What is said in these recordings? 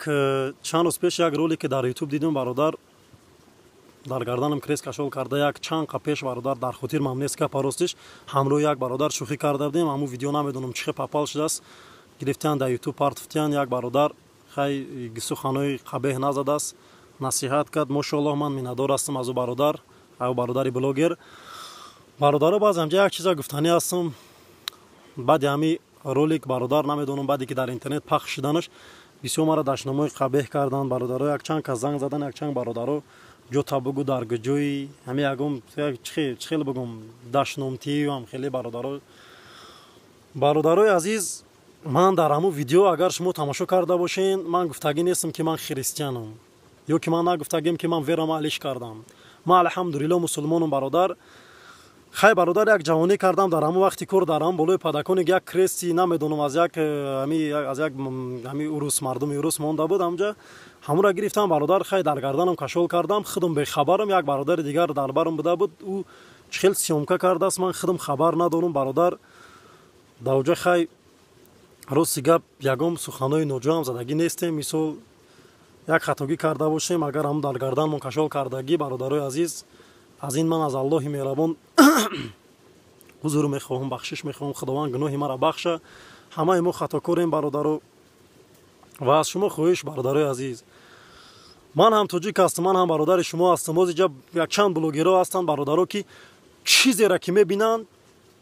Як чанд рӯз пеш як ролике дар Ютуб дидум, бародар, дар гарданам крест кашол карда, як чанд қа пеш, бародар, дар хотир мам нест гапа, ростиш, ҳамроҳи як бародар шӯхӣ карда будем. Ҳамун видео намедонам чӣ хел попал шудааст, гирифтиян, дар Ютуб партофтиян. Як бародар хай суханҳои қабеҳ назадааст, насиҳат кард. Мошоаллоҳ, ман миннатдор ҳастам аз ӯ бародар, ӯ бародари блогер. Бародаро, баъзе ҳамҷа як чиза гуфтанӣ ҳастам. Баъди ҳами ролик, бародар, намедонам, баъде ки дар интернет пахш шуданаш, бисёр мара дашномҳои қабеҳ карданд, бародаро. Якчанд кас занг задан, якчанд бародаро: «Ҷота бугу, дар куҷои?» Ҳами ягон чӣ хел бугум, дашномтиам хеле. Бародаро, бародарои азиз, ман дар ҳамун видео, агар шумо тамошо карда бошен, ман гуфтагӣ нестам, ки ман христианам, ё ки ман нагуфтагим, ки ман верама алиш кардам. Ман, алҳамдулилло, мусулмонам, бародар. Хай, бародар, як ҷавонӣ кардам дар ҳамун вақти кор, дар ҳамун болои подоконник як крести, намедонам, аз як ами аз як ҳами урус, мардуми урус монда буд ҳамҷа, ҳамура гирифтам, бародар, хай, дар гарданам кашол кардам, худам бехабарам. Як бародари дигар дар барам буда буд, ӯ чӣ хел съёмка кардааст, ман худам хабар надорам, бародар. Дар оҷа, хай, рости гап, ягон суханҳои ноҷоам задагӣ нестем. Мисол, як хатогӣ карда бошем, агар ҳамун дар гарданмон кашол кардагӣ, бародарои азиз, аз ин ман аз Аллоҳи меҳрабон узр мехоҳам, бахшиш мехоҳам. Худованд гуноҳи маро бахша. Ҳамаи мо хатокорем, бародаро. Ва аз шумо хоҳиш, бародарои азиз, ман ҳам тоҷик ҳастам, ман ҳам бародари шумо ҳастам. Боз иҷа якчанд блогерҳо ҳастанд, бародаро, ки чизеро ки мебинанд,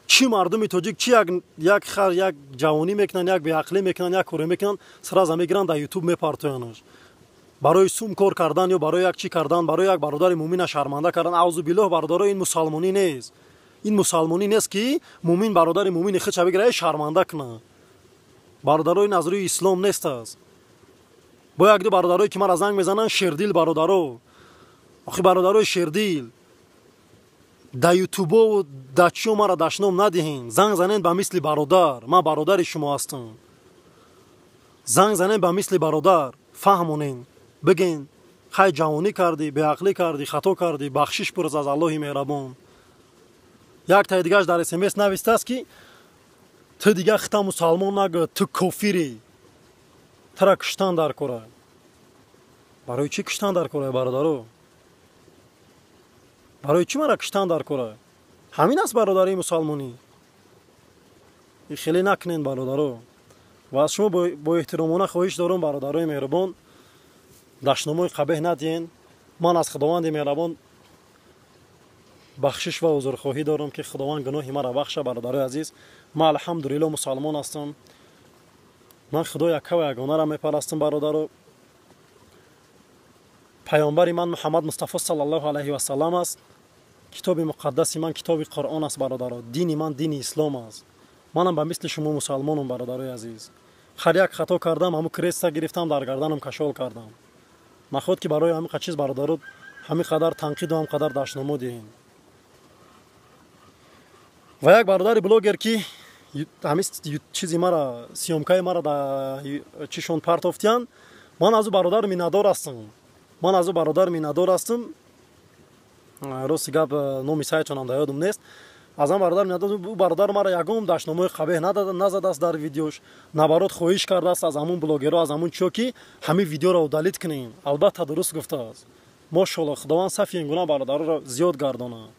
чӣ мардуми тоҷик, чӣ як хар, як ҷавонӣ мекунанд, як беақлӣ мекунанд, як коре мекунанд, сразу мегиранд, дар Ютуб мепартоянаш барои сум кор кардан ё барои як чӣ кардан, барои як бародари мӯмина шарманда кардан. Аузубиллоҳ, бародаро, ин мусалмонӣ нест. Ин мусалмонӣ нест, ки мӯмин бародари мӯмини худша бигира, шарманда кунад. Бародаро, ин аз рӯи ислом нест аст. Бо якду бародарое ки мара занг мезананд, шердил, бародаро, охи, бародарои шердил, да ютубову да чиё мара дашном надиҳен. Занг занен ба мисли бародар, ман бародари шумо ҳастам. Занг занен, ба мисли бародар фаҳмонен, биген: «Хай, ҷавонӣ кардӣ, беақлӣ кардӣ, хато кардӣ, бахшиш пурс аз Аллоҳи меҳрабон». Як таи дигараш дар СМС навистааст, ки ту дигар хита мусалмон нагӯ, ту кофирӣ, тура куштан дар кора. Барои чӣ куштан дар кора, бародаро? Барои чӣ мара куштан дар кора? Ҳамин аст бародарии мусалмонӣ? Хеле накунен, бародаро. Ва аз шумо бо эҳтиромона хоҳиш дорам, бародарои меҳрубон, дашномои қабеҳ надиҳен. Ман аз Худованди меҳрабон бахшиш ва узрхоҳӣ дорам, ки Худованд гуноҳи маро бахша. Бародарои азиз, ман, алҳамдулилло, мусалмон ҳастам. Ман Худо яккава ягонаро мепарастам, бародаро. Паёмбари ман Муҳаммад Мустафо саллаллоҳу алайҳи васалам аст. Китоби муқаддаси ман китоби Қуръон аст, бародаро. Дини ман дини ислом аст. Манам ба мисли шумо мусалмонам, бародарои азиз. Ҳар як хато кардам, ҳамун креста гирифтам, дар гарданам кашол кардам. Наход ки барои ҳамин чиз, бародаро, ҳамин қадар танқиду ҳам қадар дашномо диҳем. Ва як бародари блогер, ки ҳамин чизи мара, съёмкаи мара да чишон партофтиянд, ман аз ӯ бародар миннатдор ҳастам. Ман аз ӯ бародар миннатдор ҳастам. Рости гап, номи сайтонам дар ёдам нест. Аз ан бародар миннатдор. Ӯ бародар мара ягон дашномои қабеҳ назадааст дар видеош. Наоборот, хоҳиш кардааст аз ҳамун блогерҳо, аз ҳамун чиё, ки ҳамин видеоро удалить кунем. Албатта, дуруст гуфтааст. Мошоалло, Худованд сафи ин гуна бародароро зиёд гардонад.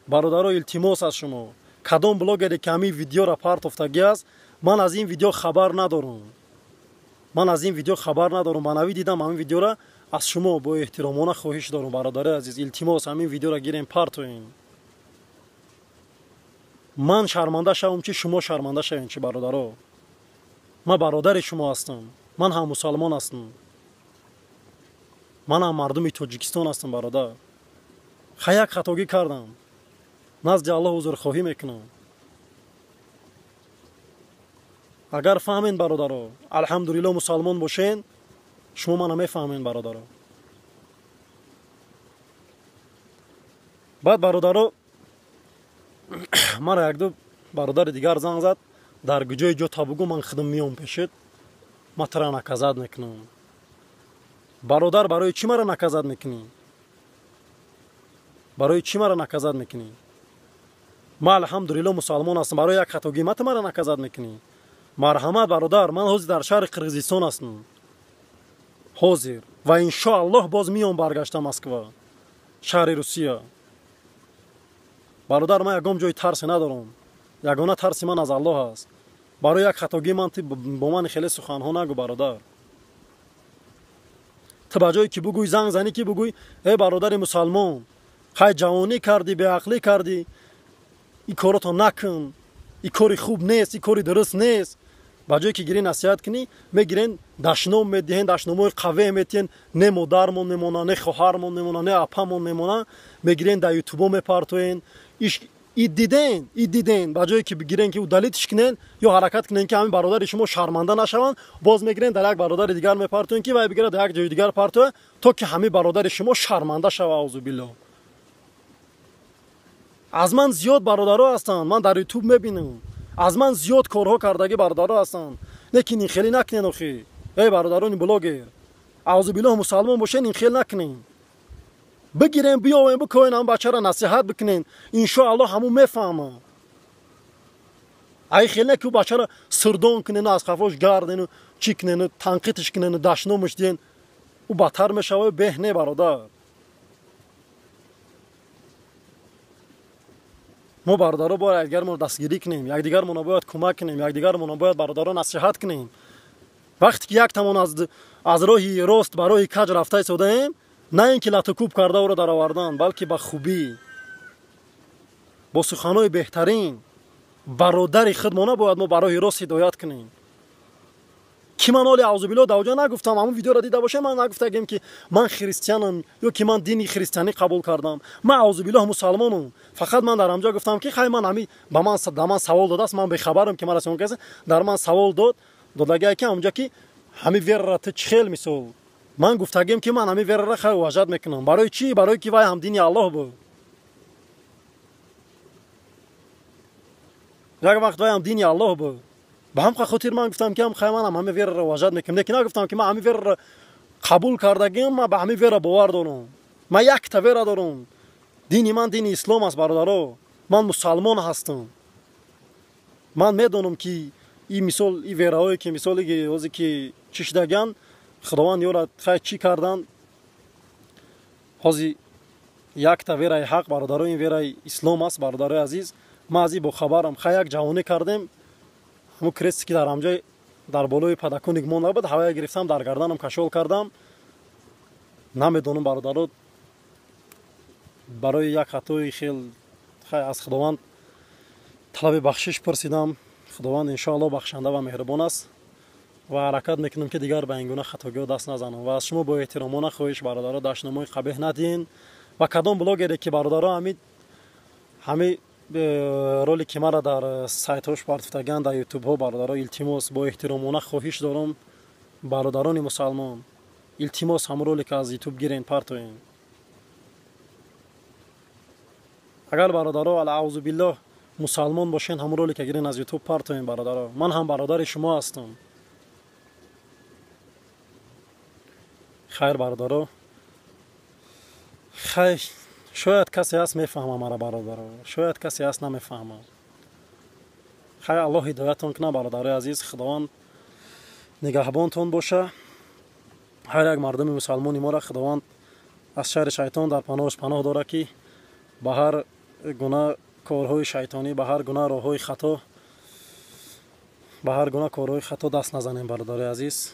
Бародаро, илтимос аз шумо: кадом блогере ки ҳамин видеоро партофтагӣ аст, ман аз ин видео хабар надорам. Ман аз ин видео хабар надорам, ба навӣ дидам ҳамин видеоро. Аз шумо бо эҳтиромона хоҳиш дорам, бародари азиз, илтимос, ҳамин видеоро гирем, партоем. Ман шарманда шавам чи, шумо шарманда шавем чи, бародаро? Ман бародари шумо ҳастам. Ман ҳам мусалмон ҳастам, ман ҳам мардуми Тоҷикистон ҳастам, бародар. Ха, як хатогӣ кардам, назди Аллоҳ узрхоҳӣ мекунам. Агар фаҳмен, бародаро, алҳамдулилло, мусалмон бошен, шумо мана мефаҳмен, бародаро. Баъд, бародаро, мара якду бародари дигар занг зад: «Дар куҷои ҷо табугу, ман худам меом пешед, ман тура наказать мекунам». Бародар, барои чӣ мара наказать мекунӣ? Барои чӣ мара наказать мекунӣ? Ман, алҳамдулилло, мусалмон ҳастам. Барои як хатогӣ ма ту мара наказать мекунӣ? Марҳамат, бародар, ман ҳозир дар шаҳри Қирғизистон ҳастам. Ҳозир ва иншоаллоҳ боз миём баргашта Москва, шаҳри Русия. Бародар, ман ягон ҷои тарсе надорам. Ягона тарси ман аз Аллоҳ аст. Барои як хатогӣ ман бо ман хеле суханҳо нагӯ, бародар. Ту ба ҷое ки бугӯй, занг занӣ ки бугӯй: эй бародари мусалмон, хай ҷавонӣ кардӣ, беақлӣ кардӣ, ин корото накун, ин кори хуб нест, ин кори дуруст нест. Ба ҷое ки гирӣ насиҳат кунӣ, мегирен дашном медиҳен, дашномҳои қаве метиҳен. Не модармон мемона, не хоҳармон мемона, не апамон мемона. Мегирен дар ютубо мепартоен. И диден, и диден. Ба ҷое ки бигирен ки удалить ш кунен ё ҳаракат кунен ки ҳамин бародари шумо шарманда нашаванд, боз мегирен дар як бародари дигар мепартоен, ки вай бигирад дар як ҷои дигар партоя, то ки ҳамин бародари шумо шарманда шава. Аузубилло. Аз ман зиёд бародаро ҳастанд, ман дар ютуб мебинам, аз ман зиёд корҳо кардагӣ бародаро ҳастанд. Лекин ин хеле накунен охи, эй бародарони блогер. Аузубиллоҳ, мусалмон бошен, ин хел накунен. Бигирен, биёвен, бикоен, ҳамн бачаро насиҳат бикунен, иншоаллоҳ ҳамун мефаҳма. Ай хел не ки бачаро сирдон кунену аз қафош гардену чӣ кунену танқидш кунену дашномаш диҳен, ӯ бадтар мешава. Беҳ не, бародар. Мо бародаро бояд якдигармонро дастгирӣ кунем, якдигармонро бояд кӯмак кунем, якдигармонро бояд бародаро насиҳат кунем. Вақте ки яктамон аз роҳи рост ба роҳи каҷ рафта истодаем, на ин ки латукӯб карда ӯро даровардан, балки ба хубӣ, бо суханҳои беҳтарин бародари худмона бояд мо ба роҳи рост ҳидоят кунем. Ки ман оли аузубилло дар оҷа нагуфтам, ҳамун видеоро дида бошем, ман нагуфтагем ки ман христианам ё ки ман дини христианӣ қабул кардам. Ман аузубиллоҳ мусалмонам. Фақат ман дар ҳамҷо гуфтам ки хай ман ҳами ба ман дар ман савол додааст, ман бехабарам ки мара савол кардааст, дар ман савол дод додагие ки ҳамҷо ки ҳами верара ту чӣ хел мисол. Ман гуфтагем ки ман ҳами верара хай уважать мекунам. Барои чӣ? Барои ки вай ҳам дини Аллоҳ буд. Як вақт вай ҳам дини Аллоҳ буд. Ба ҳам хотир ман гуфтам ки хай манам ҳами вераро уважать мекунам. Лекин нагуфтам ки ман ҳами вераро қабул кардагим, ман ба ҳами вера бовар дорам. Ман якта вера дорам. Дини ман дини ислом аст, бародаро. Ман мусалмон ҳастам. Ман медонам ки ин мисол, ин вераҳое ки мисоле ки ҳозир ки чӣ шудаган, Худованд ёра хай чӣ кардан. Ҳозир якта вераи ҳақ, бародаро, ин вераи ислом аст, бародарои азиз. Ман аз ин бохабарам. Хай як ҷавонӣ кардем, ҳамун крести ки дар ҳамҷой дар болои подоконник монда буд, ҳавая гирифтам, дар гарданам кашол кардам. Намедонам, бародаро, барои як хатои хел хай аз Худованд талаби бахшиш пурсидам. Худованд иншоаллоҳ бахшанда ва меҳрубон аст ва ҳаракат мекунам ки дигар ба ин гуна хатогиҳо даст назанам. Ва аз шумо бо эҳтиромона хоҳиш, бародаро, дашномҳои қабеҳ надиҳен. Ва кадом блогере ки бародаро ҳами ролики мара дар сайтҳош партофтагианд, дар ютубҳо, бародаро, илтимос, бо эҳтиромона хоҳиш дорам, бародарони мусалмон, илтимос, ҳамун ролик аз ютуб гирен, партоен. Агар бародаро алаузубиллоҳ мусалмон бошен, ҳамун ролика гирен аз ютуб партоен, бародаро. Ман ҳам бародари шумо ҳастам. Хайр, бародаро, хайр, шояд касе ҳаст мефаҳма мара, бародаро, шояд касе ҳаст намефаҳма. Хайр, Аллоҳ ҳидоятон кунад, бародарои азиз. Худованд нигаҳбонтон боша. Ҳар як мардуми мусалмони моро Худованд аз шарри шайтон дар паноҳаш паноҳ дорад, ки ба ҳар гуна корҳои шайтонӣ, ба ҳар гуна роҳҳои хато, ба ҳар гуна корҳои хато даст назанем, бародарои азиз.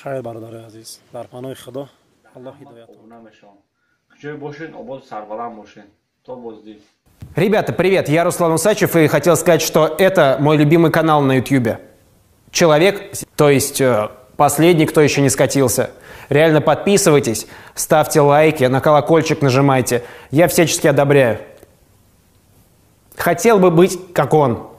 Хайр, бародарои азиз, дар паноҳи Худо, Аллоҳ ҳидоятон. Куҷое бошед, ободу сарбаланд бошед. То боздид. Ребята, привет, я Руслан Усачев, и хотел сказать, что это мой любимый канал на Ютьюбе. Человек, то есть последний, кто еще не скатился. Реально подписывайтесь, ставьте лайки, на колокольчик нажимайте. Я всячески одобряю. Хотел бы быть как он.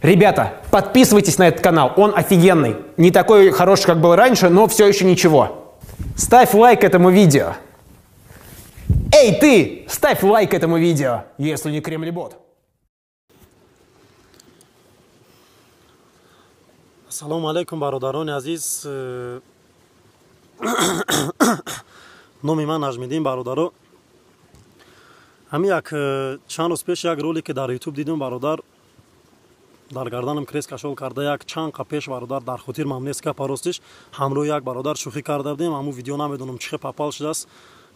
Ребята, подписывайтесь на этот канал, он офигенный. Не такой хороший, как был раньше, но все еще ничего. Ставь лайк этому видео. Эй, ты! Ставь лайк этому видео, если не кремлебот. Ассалому алайкум, бародарони азиз. Номи ман Наҷмиддин, бародаро. Ҳамин як чанд рӯз пеш як ролике дар ютуб дидум, бародар, Дар гарданам крест кашол карда як чанд қа пеш, бародар, дар хотир мам нест гапа ростиш, ҳамроҳи як бародар шӯхӣ карда будем. Ҳамун видео намедонам чӣ хел попал шудааст,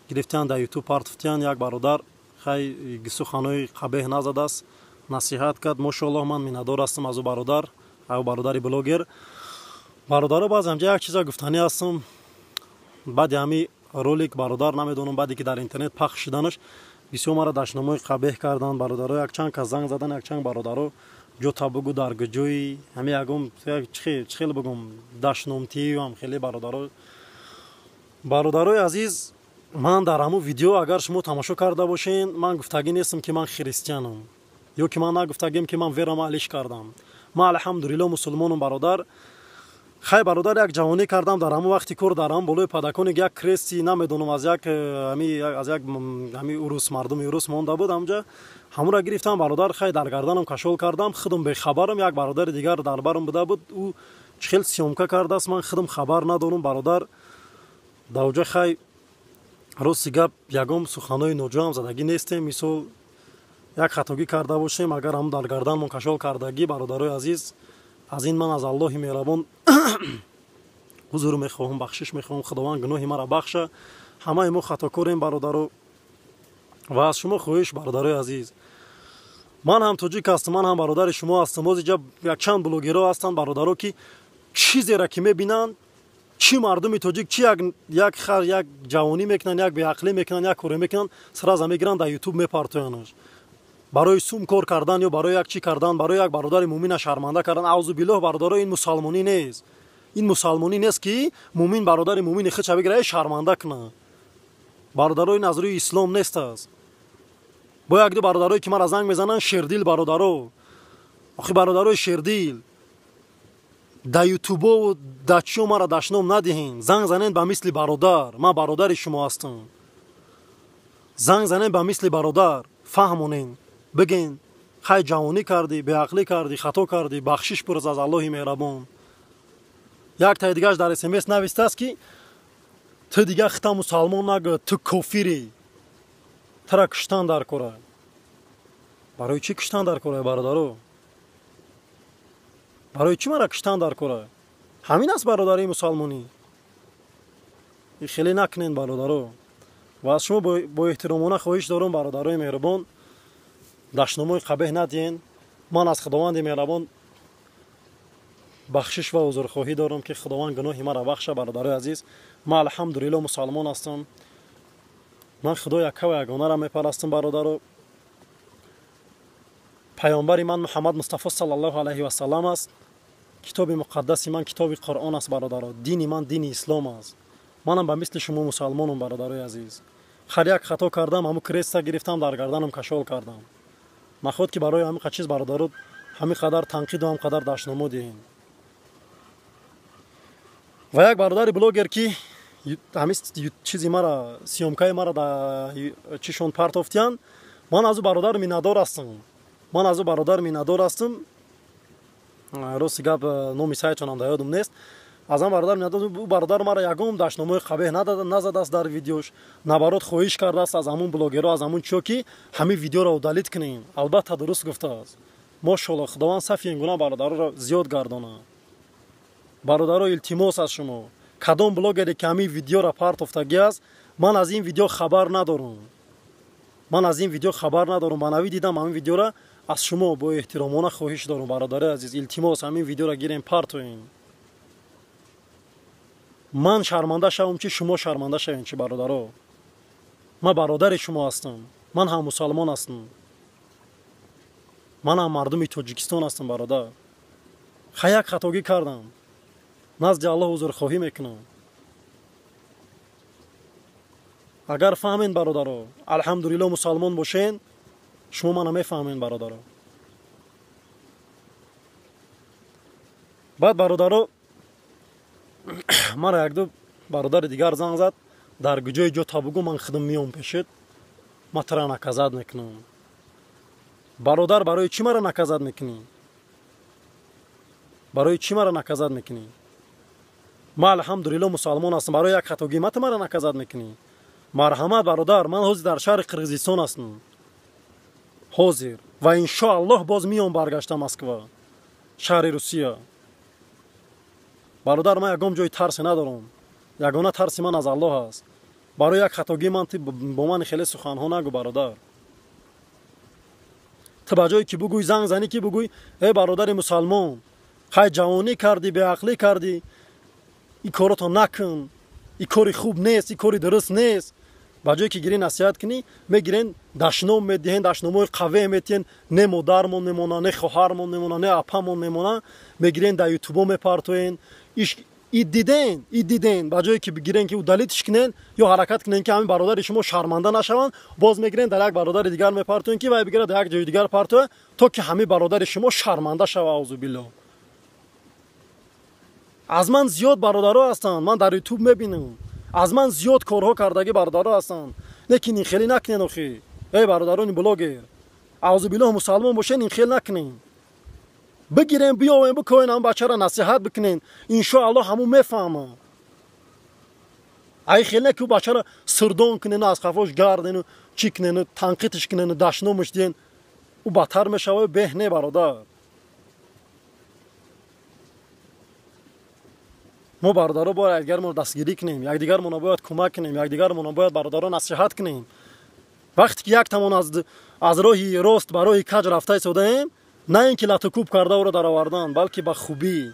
гирифтиян, дар ютуб партофтиян. Як бародар хай суханҳои қабеҳ назадааст, насиҳат кард. Мошоаллоҳ, ман миннатдор ҳастам аз ӯ бародар, ӯ бародари блогер. Бародаро, баъзе ҳамҷа як чиза гуфтанӣ ҳастам. Баъди ҳами ролик, бародар, намедонам, баъде ки дар интернет пахш шуданаш, бисёр мара дашномҳои қабеҳ карданд, бародаро. Якчанд кас занг задан, якчанд бародаро: «Ҷота бугӯ, дар куҷои?» Ҳами ягон чӣ хел бугум, дашномтиам хеле, бародаро. Бародарои азиз, ман дар ҳамун видео, агар шумо тамошо карда бошен, ман гуфтагӣ нестам, ки ман христианам, ё ки ман нагуфтагим, ки ман верама алиш кардам. Ман, алҳамдулилло, мусулмонам, бародар. Хай, бародар, як ҷавонӣ кардам дар ҳамун вақти кор, дар ҳамун болои подоконник як крести, намедонам, аз як ҳами урус, мардуми урус монда буд ҳамҷа, ҳамура гирифтам, бародар, хай, дар гарданам кашол кардам. Худам бехабарам, як бародари дигар дар барам буда буд, ӯ чӣ хел съёмка кардааст, ман худам хабар надорам, бародар. Дар хай, рости гап, ягон суханҳои ноҷоам задагӣ нестем. Мисол, як хатогӣ карда бошем, агар ҳамун дар гарданмон кашол кардагӣ, бародарои азиз, аз ин ман аз Аллоҳи меҳрабон узр мехоҳам, бахшиш мехоҳам. Худованд гуноҳи маро бахша. Ҳамаи мо хатокорем, бародаро. Ва аз шумо хоҳиш, бародарои азиз, ман ҳам тоҷик ҳастам, ман ҳам бародари шумо ҳастам. Боз иҷа якчанд блогерҳо ҳастанд, бародаро, ки чизеро ки мебинанд, чӣ мардуми тоҷик, чӣ як хар, як ҷавонӣ мекунанд, як беақлӣ мекунанд, як коре мекунанд, сразу мегиранд, дар ютуб мепартоянаш барои сум кор кардан ё барои як чӣ кардан, барои як бародари мӯмина шарманда кардан. Аузубиллоҳ, бародаро, ин мусалмонӣ нест. Ин мусалмонӣ нест, ки мӯмин бародари мӯмини худша бигира, шарманда кунад. Бародаро, ин аз рӯи ислом нест аст. Бо якду бародарое ки мара занг мезананд, шердил, бародаро, охи, бародарои шердил, да ютубову да чиё мара дашном надиҳем. Занг занен ба мисли бародар, ман бародари шумо ҳастам. Занг занен, ба мисли бародар фаҳмонен, биген: «Хай, ҷавонӣ кардӣ, беақлӣ кардӣ, хато кардӣ, бахшиш пурс аз Аллоҳи меҳрабон». Як таи дигараш дар СМС навистааст, ки ту дигар хита мусалмон нагӯ, ту кофирӣ, тура куштан дар кора. Барои чӣ куштан дар кора, бародаро? Барои чӣ мара куштан дар кора? Ҳамин аст бародарии мусалмонӣ? Хеле накунен, бародаро. Ва аз шумо бо эҳтиромона хоҳиш дорам, бародарои меҳрубон, дашномои қабеҳ надиҳен. Ман аз Худованди меҳрабон бахшиш ва узрхоҳӣ дорам, ки Худованд гуноҳи маро бахша. Бародарои азиз, ман, алҳамдулилло, мусалмон ҳастам. Ман Худои яккаву ягонаро мепарастам, бародаро. Паёмбари ман Муҳаммад Мустафо саллаллоҳу алайҳи васалам аст. Китоби муқаддаси ман китоби Қуръон аст, бародаро. Дини ман дини ислом аст. Манам ба мисли шумо мусалмонам, бародарои азиз. Ҳар як хато кардам, ҳамун креста гирифтам, дар гарданам кашол кардам. Наход ки барои ҳамин чиз, бародаро, ҳамин қадар танқиду ҳам қадар дашномо диҳем. Ва як бародари блогер, ки ҳамин чизи мара, съёмкаи мара да чишон партофтиянд, ман аз ӯ бародар миннатдор ҳастам. Ман аз ӯ бародар миннатдор ҳастам. Рости гап, номи сайтонам дар ёдам нест. Аз ан бародар миннатдор. Ӯ бародар мара ягон дашномои қабеҳ назадааст дар видеош. Наоборот, хоҳиш кардааст аз ҳамун блогерҳо, аз ҳамун чиё, ки ҳамин видеоро удалить кунем. Албатта, дуруст гуфтааст. Мошоалло, Худованд сафи ин гуна бародароро зиёд гардонад. Бародаро, илтимос аз шумо: кадом блогере ки ҳамин видеоро партофтагӣ аст, ман аз ин видео хабар надорам. Ман аз ин видео хабар надорам, ба навӣ дидам ҳамин видеоро. Аз шумо бо эҳтиромона хоҳиш дорам, бародари азиз, илтимос, ҳамин видеоро гирем, партоем. Ман шарманда шавам чи, шумо шарманда шавем чи, бародаро? Ман бародари шумо ҳастам. Ман ҳам мусалмон ҳастам, ман ҳам мардуми Тоҷикистон ҳастам, бародар. Ха, як хатогӣ кардам, назди Аллоҳ узрхоҳӣ мекунам. Агар фаҳмен, бародаро, алҳамдулилло, мусалмон бошен, шумо мана мефаҳмен, бародаро. Баъд, бародаро, мара якду бародари дигар занг зад: «Дар куҷои ҷо та бугӯ, ман худам меом пешед, ма тура наказать мекунам». Бародар, барои чӣ мара наказать мекунӣ? Барои чӣ мара наказать мекунӣ? Ман, алҳамдулилло, мусалмон ҳастам. Барои як хатогӣ ма ту мара наказать мекунӣ? Марҳамат, бародар, ман ҳозир дар шаҳри Қирғизистон ҳастам ҳозир ва иншоаллоҳ боз меом, баргашта Москва. Шаҳри Русия. Бародар, ман ягон ҷои тарсе надорам. Ягона тарси ман аз Аллоҳ аст. Барои як хатогӣ ман бо ман хеле суханҳо нагӯ, бародар. Ту ба ҷое ки бугӯй, занг занӣ ки бугӯй: «Эй бародари мусалмон, хай, ҷавонӣ кардӣ, беақлӣ кардӣ, ин корото накун, ин кори хуб нест, ин кори дуруст нест». Ба ҷое ки гирӣ насиҳат кунӣ, мегирен, дашном медиҳен, дашномҳои қаве метиҳен. Не модармон мемона, не хоҳармон мемона, не апамон мемона. Мегирен, дар ютубо мепартоен. И диден, и диден. Ба ҷое ки бигирен, ки удалить ш кунен ё ҳаракат кунен, ки ҳамин бародари шумо шарманда нашаванд, боз мегирен, дар як бародари дигар мепартоен, ки вай бигира, дар як ҷои дигар партоя, то ки ҳамин бародари шумо шарманда шава. Аузубилло. Аз ман зиёд бародаро ҳастанд, ман дар ютуб мебинам, аз ман зиёд корҳо кардагӣ бародаро ҳастанд. Лекин ин хеле накунен охи, эй бародарони блогер. Аузубиллоҳ, мусалмон бошен, ин хел накунен. Бигирен, биёвен, бикоен, ҳам бачаро насиҳат бикунен, иншоаллоҳ ҳамун мефаҳма. Ай хел не ки бачаро сирдон кунену, аз қафош гардену, чӣ кунену, танқидш кунену, дашномаш диҳен, ӯ бадтар мешава. Беҳ не, бародар. Мо, бародаро, бояд якдигармонро дастгирӣ кунем, якдигармонро бояд кӯмак кунем, якдигармонро бояд, бародаро, насиҳат кунем. Вақте ки яктамон аз роҳи рост ба роҳи каҷ рафта истодаем, на ин ки латукӯб карда ӯро даровардан, балки ба хубӣ,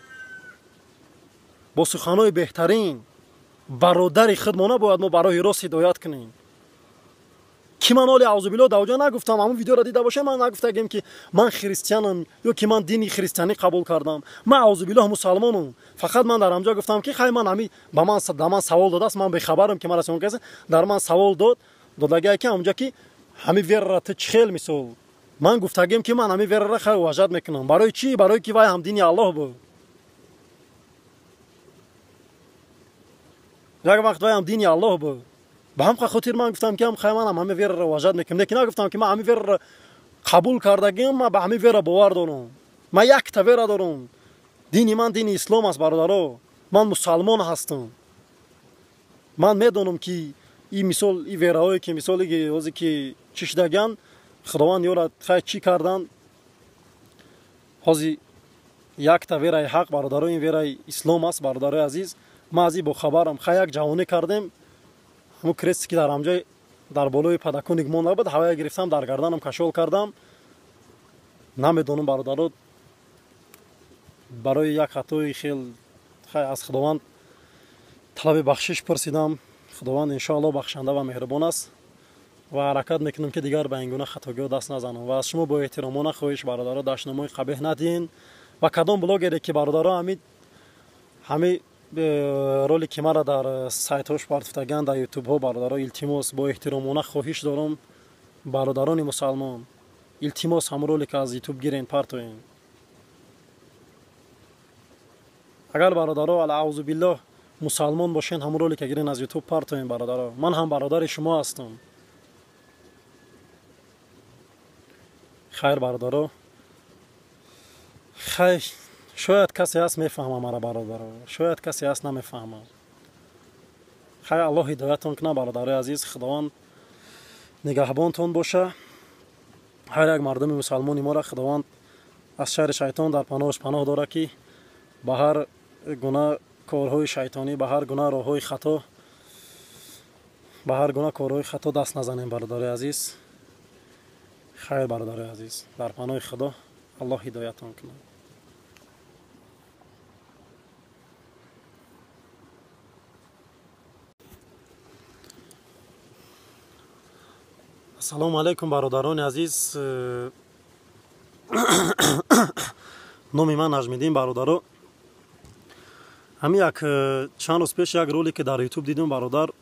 бо суханҳои беҳтарин бародари худмона бояд мо ба роҳи рост ҳидоят кунем. Ки ман оли, аузубилло, дар оҷа нагуфтам, ҳамун видеоро дида бошем, ман нагуфтагем, ки ман христианам ё ки ман дини христианӣ қабул кардам. Ман, аузубиллоҳ, мусалмонам. Фақат ман дар ҳамҷо гуфтам, ки хай, ман ҳами ба ман дар ман савол додааст, ман бехабарам, ки ман расион касе дар ман савол додагае, ки ҳамҷа ки ҳами вера ра ту чӣ хел. Мисол, ман гуфтагем, ки ман ҳами вера ра хай уважать мекунам. Барои чӣ? Барои ки вай ҳам дини Аллоҳ буд як вақт, вай ҳам дини Аллоҳ буд. Ба ҳам хотир ман гуфтам, ки хай, манам ҳами вера ро уважать мекунам, лекин нагуфтам, ки ман ҳами вера ро қабул кардагим, ман ба ҳами вера бовар дорам. Ман якта вера дорам, дини ман дини ислом аст, бародаро, ман мусалмон ҳастам. Ман медонам, ки и мисол, и вера ҳое, ки мисоли ҳозе ки чӣ шудаган, Худованд ёра, хай, чӣ кардан. Ҳози якта вера и ҳақ, бародаро, ин вера и ислом аст. Бародарои азиз, ман аз ин бохабарам. Хай, як ҷавонӣ кардем, ҳамун крести ки дар ҳамҷои дар болои подоконник монда буд, ҳавая гирифтам, дар гарданам кашол кардам. Намедонам, бародаро, барои як хатои хел хай аз Худованд талаби бахшиш пурсидам. Худованд, иншоалло, бахшанда ва меҳрубон аст ва ҳаракат мекунам, ки дигар ба ин гуна хатогиҳо даст назанам. Ва аз шумо бо эҳтиромона хоҳиш, бародаро, дашномҳои қабеҳ надиҳен. Ва кадом блогере ки, бародаро, ҳами ролики мара дар сайтҳош партофтаган, дар ютубҳо, бародаро, илтимос, бо эҳтиромона хоҳиш дорам, бародарони мусалмон, илтимос, ҳамун ролика аз ютуб гирен, партоен. Агар, бародаро, алаузубиллоҳ, мусалмон бошен, ҳамун ролика гирен, аз ютуб партоен. Бародаро, ман ҳам бародари шумо ҳастам. Хайр, бародаро, хайр. Шояд касе ҳаст, мефаҳма мара, бародаро, шояд касе ҳаст, намефаҳма. Хайр, Аллоҳ ҳидоятон кунад, бародарои азиз, Худованд нигаҳбонтон боша. Ҳар як мардуми мусалмони моро Худованд аз шарри шайтон дар паноҳаш паноҳ дорад, ки ба ҳар гуна корҳои шайтонӣ, ба ҳар гуна роҳҳои хато, ба ҳар гуна корҳои хато даст назанем. Бародарои азиз, хайр, бародарои азиз, дар паноҳи Худо, Аллоҳ ҳидоятон кунад. Ассалому алайкум, бародарони азиз, номи ман Наҷмиддин. Бародаро, ҳамин як чанд рӯз пеш як ролике дар ютуб дидум, бародар,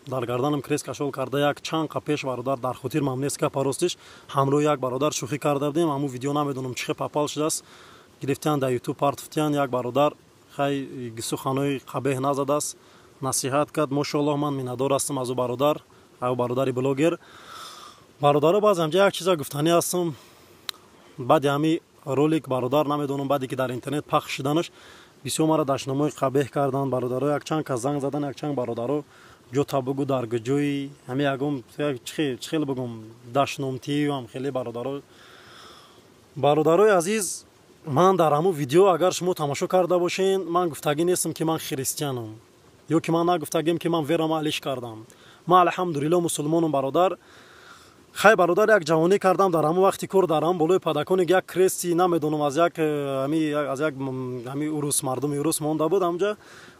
дар гарданам крест кашол карда як чанд қа пеш, бародар, дар хотир мам нест гапа ростиш, ҳамроҳи як бародар шӯхӣ карда будем. Ҳамун видео намедонам чӣ хел попал шудааст, гирифтиян, дар ютуб партофтиян. Як бародар, хай, суханҳои қабеҳ назадааст, насиҳат кард. Мошоаллоҳ, ман миннатдор ҳастам аз ӯ бародар, ав бародари блогер. Бародаро, баъзе ҳамҷа як чиза гуфтанӣ ҳастам. Баъди ҳами ролик, бародар, намедонам, баъде ки дар интернет пахш шуданаш, бисёр мара дашномҳои қабеҳ карданд, бародаро. Якчанд кас занг задан, якчанд бародаро: «Ҷота бугӯ, дар куҷои», ҳами ягон чӣ хел бугум, дашномтиюам хеле. Бародаро, бародарои азиз. Ман дар ҳамун видео, агар шумо тамошо карда бошен, ман гуфтагӣ нестам, ки ман христианам, ё ки ман нагуфтагим, ки ман верама алиш кардам. Ман, алҳамдулилло, мусулмонам, бародар. Хай, бародар, як ҷавонӣ кардам дар ҳамун вақти кор, дар ҳамун болои подоконник як крести, намедонам, аз як ҳами урус, мардуми урус монда буд ҳамҷа,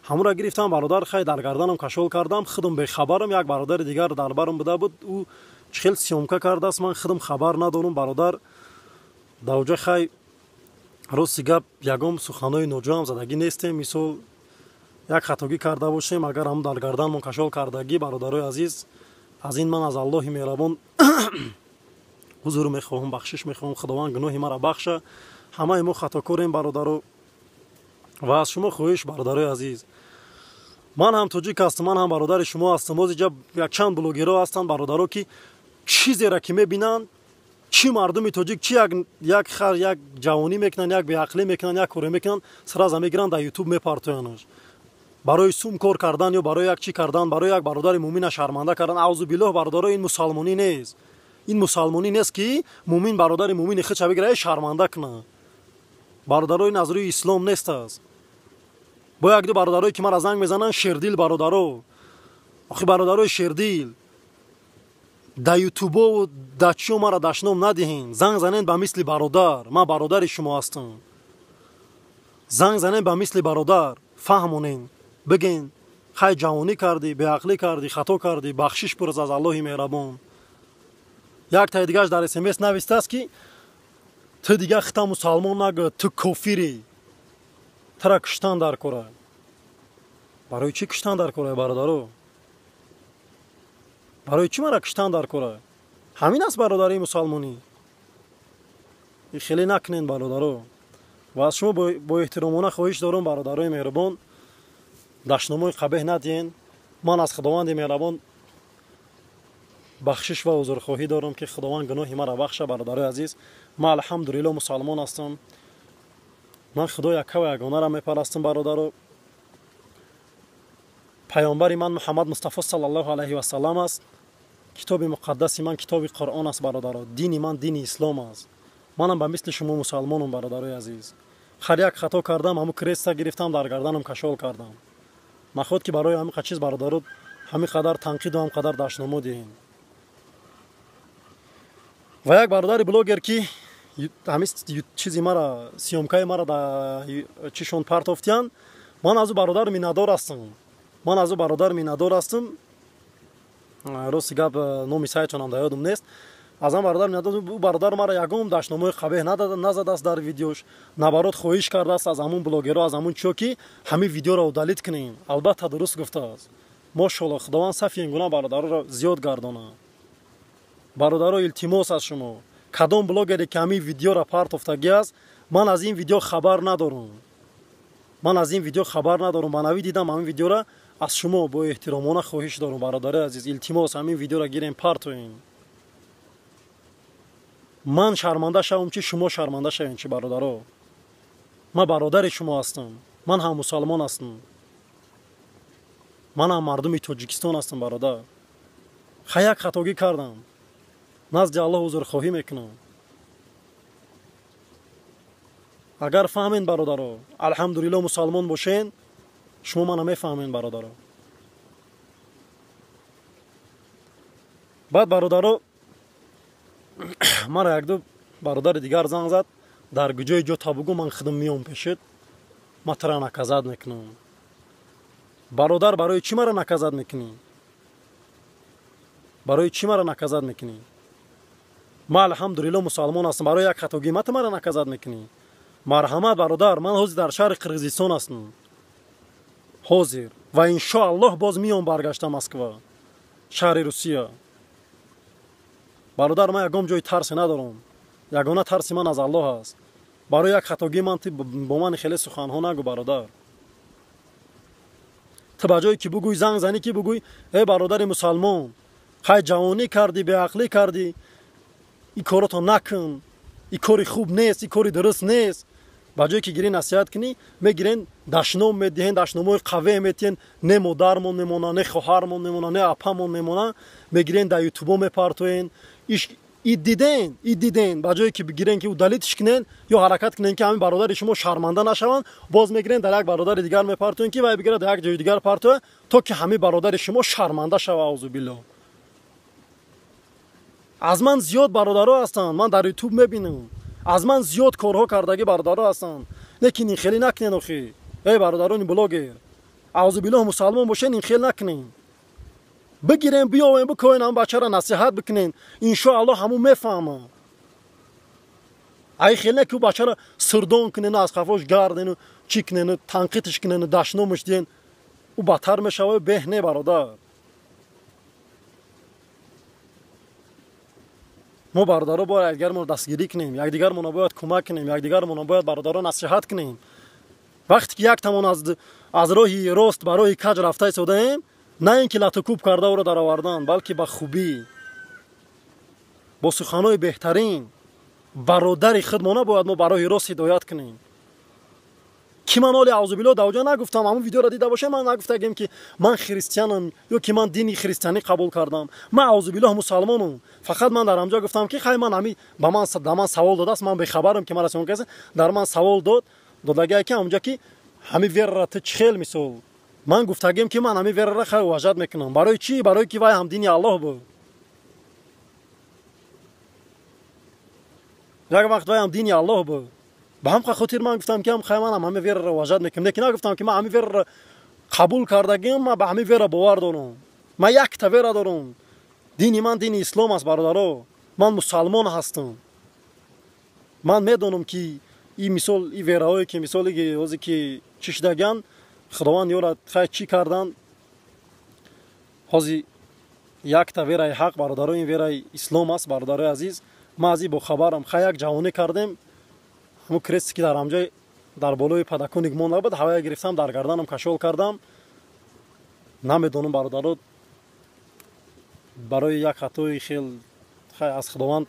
ҳамура гирифтам, бародар. Хай, дар гарданам кашол кардам, худам бехабарам. Як бародари дигар дар барам буда буд, ӯ чӣ хел съёмка кардааст, ман худам хабар надорам, бародар. Дар хай, рости гап, ягон суханои ноҷоам задагӣ нестем. Мисол, як хатогӣ карда бошем, агар ҳамун дар гарданмон кашол кардагӣ, бародарои азиз, аз ин ман аз Аллоҳи меҳрабон узр мехоҳам, бахшиш мехоҳам. Худованд гуноҳи маро бахша. Ҳамаи мо хатокорем, бародаро. Ва аз шумо хоҳиш, бародарои азиз, ман ҳам тоҷик ҳастам, ман ҳам бародари шумо ҳастам. Боз иҷа якчанд блогерҳо ҳастанд, бародаро, ки чизеро ки мебинанд, чӣ мардуми тоҷик, чӣ як хар, як ҷавонӣ мекунанд, як беақлӣ мекунанд, як коре мекунанд, сразу мегиранд, дар Ютуб мепартоянаш барои сум кор кардан ё барои як чӣ кардан, барои як бародари мӯмина шарманда кардан. Аузубиллоҳ, бародаро, ин мусалмонӣ нест. Ин мусалмонӣ нест, ки мӯмин бародари мӯмини худша бигира, шарманда кунад. Бародаро, ин аз рӯи ислом нест аст. Бо якду бародарое, ки мара занг мезананд, шердил, бародаро, охи, бародарои шердил, да Ютубову да чиё мара дашном надиҳен. Занг занен ба мисли бародар, ман бародари шумо ҳастам. Занг занен, ба мисли бародар фаҳмонен, биген: хай, ҷавонӣ кардӣ, беақлӣ кардӣ, хато кардӣ, бахшиш пурс аз Аллоҳи меҳрабон. Як таи дигараш дар СМС навистааст, ки ту дигар хита мусалмон нагӯ, ту кофирӣ, тура куштан дар кора. Барои чӣ куштан дар кора, бародаро? Барои чӣ мара куштан дар кора? Ҳамин аст бародарии мусалмонӣ? Хеле накунен, бародаро. Ва аз шумо бо эҳтиромона хоҳиш дорам, бародарои меҳрубон, дашномои қабеҳ надиҳен. Ман аз Худованди меҳрабон бахшиш ва узрхоҳӣ дорам, ки Худованд гуноҳи маро бахша. Бародарои азиз, ман, алҳамдулилло, мусалмон ҳастам. Ман Худои яккаву ягонаро мепарастам, бародаро. Паёмбари ман Муҳаммад Мустафо саллаллоҳу алайҳи васалам аст. Китоби муқаддаси ман китоби Қуръон аст, бародаро. Дини ман дини ислом аст. Манам ба мисли шумо мусалмонам, бародарои азиз. Ҳар як хато кардам, ҳамун креста гирифтам, дар гарданам кашол кардам. Наход ки барои ҳамин чиз, бародаро, ҳамин қадар танқиду ҳам қадар дашномо диҳем. Ва як бародари блогер, ки ҳамин чизи мара, съёмкаи мара да чишон партофтиянд, ман аз ӯ бародар миннатдор ҳастам. Ман аз ӯ бародар миннатдор ҳастам. Рости гап, номи сайтонам дар ёдам нест. Аз ан бародар миннатдор. Ӯ бародар мара ягон дашномои қабеҳ назадааст дар видеош. Наоборот, хоҳиш кардааст аз ҳамун блогерҳо, аз ҳамун чиё, ки ҳамин видеоро удалить кунем. Албатта, дуруст гуфтааст. Мошалло, Худованд сафи ин гуна бародароро зиёд гардонад. Бародаро, илтимос аз шумо: кадом блогере ки ҳамин видеоро партофтагӣ аст, ман аз ин видео хабар надорам. Ман аз ин видео хабар надорам, ба навӣ дидам ҳамин видеоро. Аз шумо бо эҳтиромона хоҳиш дорам, бародари азиз, илтимос, ҳамин видеоро гирем, партоем. Ман шарманда шавам чи, шумо шарманда шавем чи, бародаро? Ман бародари шумо ҳастам. Ман ҳам мусалмон ҳастам, ман ҳам мардуми Тоҷикистон ҳастам, бародар. Ха, як хатогӣ кардам, назди Аллоҳ узрхоҳӣ мекунам. Агар фаҳмен, бародаро, алҳамдулилло, мусалмон бошен, шумо мана мефаҳмен, бародаро. Баъд, бародаро, мара якду бародари дигар занг зад: «Дар куҷои ҷо та бугӯ, ман худам меом пешед, ман тура наказать мекунам». Бародар, барои чӣ мара наказать мекунӣ? Барои чӣ мара наказать мекунӣ? Ман, алҳамдулилло, мусалмон ҳастам. Барои як хатогӣ ма ту мара наказать мекунӣ? Марҳамат, бародар, ман ҳозир дар шаҳри Қирғизистон ҳастам ҳозир ва иншоаллоҳ боз меом баргашта Москва, шаҳри Русия. Бародар, ман ягон ҷои тарсе надорам. Ягона тарси ман аз Аллоҳ аст. Барои як хатогӣ ман бо мани хеле суханҳо нагӯ, бародар. Ту ба ҷое ки бугӯй, занг занӣ, ки бугӯй: «Э, бародари мусалмон, хай, ҷавонӣ кардӣ, беақлӣ кардӣ, ин корото накун, ин кори хуб нест, ин кори дуруст нест», ба ҷое ки гирӣ насиҳат кунӣ, мегирен, дашном медиҳен, дашномҳои қаве метиҳен. Не модармон мемона, не хоҳармон мемона, не апамон мемона. Мегирен, дар Ютубо мепартоен. Иш И диден, ба ҷое ки бигирен ки удалить кунен ё ҳаракат кунен ки ҳамин бародари шумо шарманда нашаванд, боз мегирен дар як бародари дигар мепартоен ки вай бигира дар як ҷои дигар партоя, то ки ҳамин бародари шумо шарманда шава. Аузубилло. Аз ман зиёд бародаро ҳастанд, ман дар ютуб мебинам, аз ман зиёд корҳо кардагӣ бародаро ҳастанд. Лекин ин хеле накунен охи, эй бародарони блогер, аузубиллоҳ мусалмон бошен, ин хел накунен. Бигирен, биёвен, бикоен, ҳам бачаро насиҳат бикунен, иншоаллоҳ ҳамун мефаҳма. Ай хел не ки бачаро сирдон кунену аз қафош гардену чӣ кунену танқидш кунену дашномаш диҳен, ӯ бадтар мешава, беҳ не бародар. Мо бародаро бояд якдигармонро дастгирӣ кунем, якдигармонро бояд кӯмак кунем, якдигармонро бояд бародаро насиҳат кунем. Вақте ки яктамон аз роҳи рост ба роҳи каҷ рафта истодаем, на ин ки латукӯб карда ӯро даровардан, балки ба хубӣ, бо суханҳои беҳтарин бародари худмона бояд мо ба роҳи рост ҳидоят кунем. Ки ман оли аузубилло давҷа нагуфтам, ҳамун видеоро дида бошем, ман нагуфтагем ки ман христианам ё ки ман дини христианӣ қабул кардам. Ман аузубиллоҳ мусалмонам. Фақат ман дар ҳамҷо гуфтам ки хай ман ҳами ба ман дар ман савол додааст, ман бехабарам ки ман расион касе дар ман савол дод, додагие ки ҳамҷа ки ҳами верара ту чӣ хел мисол. Ман гуфтагем ки ман ҳами верара хай уважат мекунам. Барои чӣ? Барои ки вай ҳам дини Аллоҳ буд. Як вақт вай ҳам дини Аллоҳ буд. Ба ҳам хотир ман гуфтам ки хай манам ҳами вераро уважат мекунам. Лекин нагуфтам ки ман ҳами вераро қабул кардагим, ман ба ҳами вера бовар дорам. Ман якта вера дорам. Дини ман дини ислом аст бародаро. Ман мусалмон ҳастам. Ман медонам ки и мисол и вераҳое ки мисоле ки ҳозе ки чӣ шудаган, Худованд ёра хай чӣ кардан. Ҳози якта вераи ҳақ бародаро, ин вераи ислом аст бародарои азиз. Ман аз ин бохабарам. Хай як ҷавонӣ кардем, ҳамун кресте ки дар ҳамҷой дар болои подоконник монда буд, ҳавая гирифтам, дар гарданам кашол кардам. Намедонам бародаро, барои як хатои хел хай аз Худованд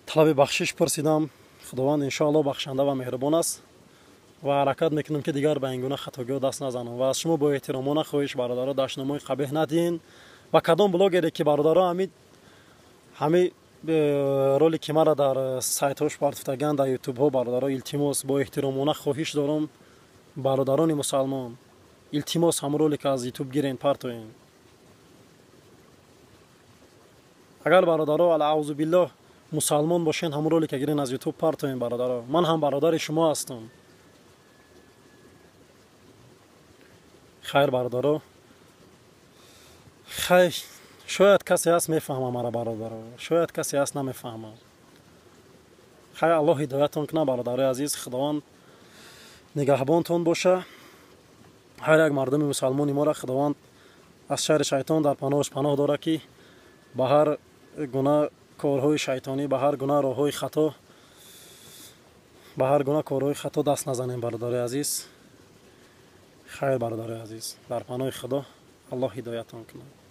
талаби бахшиш пурсидам. Худованд иншоаллоҳ бахшанда ва меҳрубон аст ва ҳаракат мекунам ки дигар ба ин гуна хатогиҳо даст назанам. Ва аз шумо бо эҳтиромона хоҳиш бародаро, дашномҳои қабеҳ надиҳен. Ва кадом блогере ки бародаро ҳами ролики маро дар сайтҳош партофтаган, дар ютубҳо бародаро, илтимос бо эҳтиромона хоҳиш дорам, бародарони мусалмон, илтимос ҳамун ролик аз ютуб гирен, партоен. Агар бародаро алаузубиллоҳ мусалмон бошен, ҳамун ролика гирен аз ютуб партоен бародаро. Ман ҳам бародари шумо ҳастам. Хайр бародаро, хайр, шояд касе ҳаст мефаҳма мара бародаро, шояд касе ҳаст намефаҳма. Хайр, Аллоҳ ҳидоятон кунад бародарои азиз, Худованд нигаҳбонтон боша. Ҳар як мардуми мусалмони моро Худованд аз шарри шайтон дар паноҳаш паноҳ дорад, ки ба ҳар гуна корҳои шайтонӣ, ба ҳар гуна роҳҳои хато, ба ҳар гуна корҳои хато даст назанем бародарои азиз. Хайр бародарои азиз, дар паноҳи Худо, Аллоҳ ҳидоятон кунад.